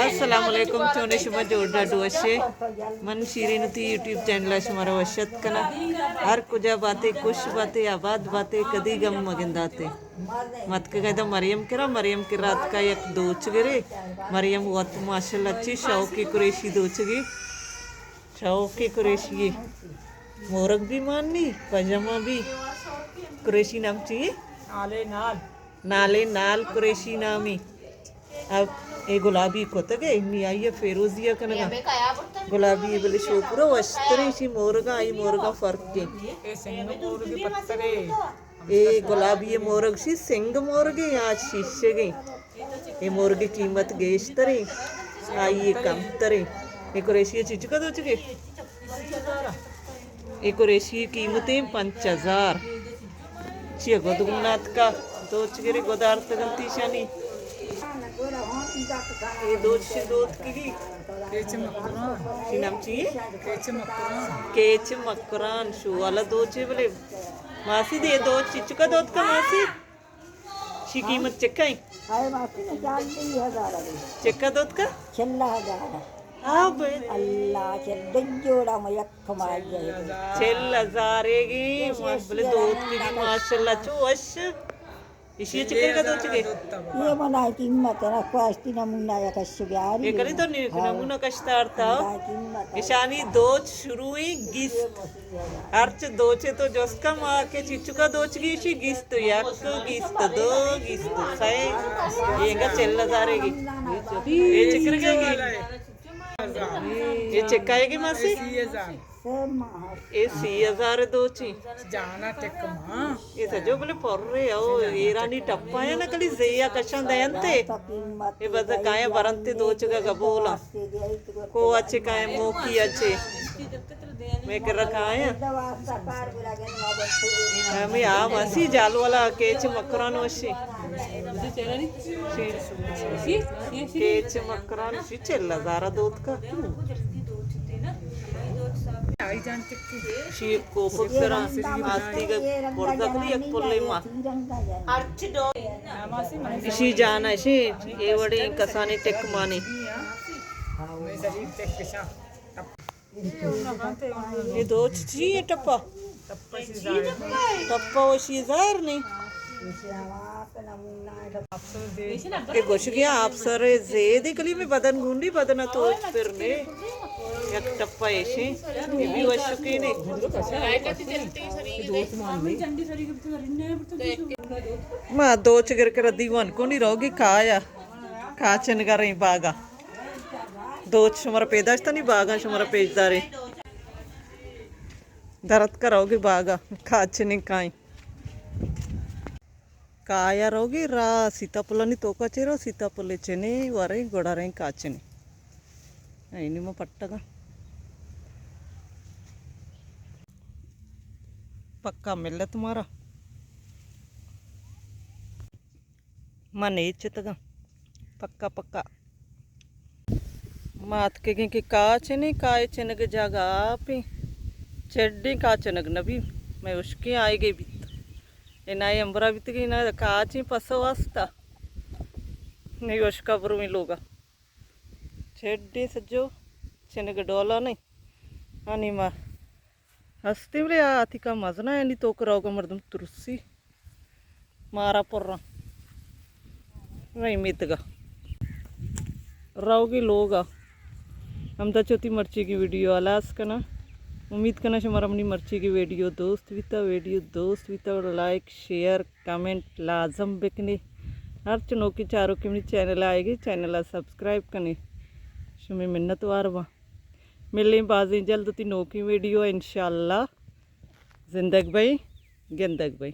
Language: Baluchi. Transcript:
السلام علیکم، چونے شما؟ جوڑ ڈاڈو وشے؟ من شیرین تی یوٹیوب چینل ءَ شمارا وش اتک کناں۔ ہر کجا باتے، خوش باتے، آباد باتے، کدی غم مگنداتے۔ متکگاں ادا مریم کرا، مریم کرا اتکا یک دوچ گرے۔ مریم وت ماشاءاللہ چی شوقی قریشی دوچگی، شوقی قریشی۔ مورگ بھی مانی، پاجامہ بھی۔ قریشی نام چی؟ نالے نال۔ نالے نال قریشی نامی۔ اب اے گلابی کتگے، نی آئی فیروزی کنگا۔ گلابی بلے شوپورا وشتریں شی مورگا، آئی مورگا فرق کے۔ اے سنگ مورگ پترے۔ اے گلابی مورگ شی سنگ مورگے یا شیشگے؟ اے مورگ قیمت گیشتریں، آئی کمتریں۔ اے قریشی چیچکا دوچگے؟ اے قریشی قیمتیں پنچ ہزار۔ چیا گد گون اتکا؟ دوچ گرے گد آرتگ انت ایشانی۔ اے دوچ چی دوتکگی؟ کیچ مکران۔ چی نام چی؟ کیچ مکران۔ کیچ مکران شو والا دوچے بلے۔ ماسی دے دوچ چی چکا دوتکا ماسی؟ شی قیمت چکا ایں؟ ہائے ماسی نے چالیس ہزار ہے۔ چکا دوتکا؟ چل ہزار۔ ہاں بے۔ اللہ، چل دن جوڑا میں یک کمائی ہے۔ چل ہزار ہے گی، بلے دوتکگی ماشاءاللہ چو وش۔ اشی چکر کا دوچگے؟ یہ منا قیمت ہے نا، کواستی نمونہ یا کش بیاری۔ یہ کلی تو نی-، ہاں۔ نمونہ کشتارتا۔ اللہ قیمت ہے۔ اشانی دوچ شروعی گیست۔ ہرچ دوچے تو جست کن ما کہ چیچکا دوچگی شی، گیست یک، گیست دو، گیست سئے، اینگا چل ہزارے گی۔ اے چکر گئی گی؟ اے چکائے گی ماسی؟ اے سی ہزار دوچی۔ جانا ٹک ماں۔ اے سجو بلے پرے او ایرانی ٹپا ہے نا کلی زیا کشان دینتے۔ اے بس کایا برنتے دوچگا گبولا۔ کو اچے کایا موکی اچے۔ میں کر رکھا ہے۔ ہمیں آ ماسی جال والا کیچ مکران وشی۔ کیچ مکران وشی چل ہزار دوت کا۔ شی کوپک سرا آستی گا پردا کلی یک پلے ما۔ شی جانا شی اے وڑے کسانی ٹک مانی۔ اے دوچ چی اے ٹپا؟ ٹپا وشی زہر نی۔ اے گوشگی آپسر زید کلی میں بدن گونڈی بدن توچ پر نے۔ یک ٹپا ایشی۔ اے بھی وشکی نے۔ ما دوچ گر کر دیوان کونی روگی کایا۔ کاچن گریں باگا۔ دوچ شمارا پیداشتنی باگاں شمارا پیش داریں۔ درت کا روگی باگا کاچنیں کائیں۔ کایا روگی را سیتا پلانی توکا چیرو سیتا پلے چنے وریں گڑاریں کاچنے۔ اینی ما پٹگا۔ پکا ملت مارا۔ من اے چتگاں۔ پکا پکا۔ ما اتکگیں کہ کاچ نے، کاچ چنگ جاگہ آپیں۔ چڈیں کاچ چنگ نبی، میں اشکیں آئیگے بیت۔ اے نائے امبرا بیتگیں، نہ کاچیں پسو واسطہ۔ نہیں اشکا برویں لوگا۔ چڈیں سجو، چنگ ڈولا نہیں۔ ہنی ما ہستی بلے آ آتیکا مزنا یعنی توک روگا مردم ترسی۔ مارا پراں۔ رحمیتگا۔ روگی لوگا۔ ہمدا چوتی مرچی کی ویڈیو ہلاس کنا۔ امید کناں شمارا منی مرچیگی ویڈیو دوست بیتا۔ ویڈیو دوست بیتا، لائک، شیئر، کمنٹ لازم بکنے۔ ہرچ نوکیں چاروکے منی چینل آئیگے، چینل سبسکرائب کنے۔ شمے منت وار باں۔ ملیں بازیں جلد وتی نوکیں ویڈیو انشاءاللہ۔ زندگ بئے، گندگ بئے۔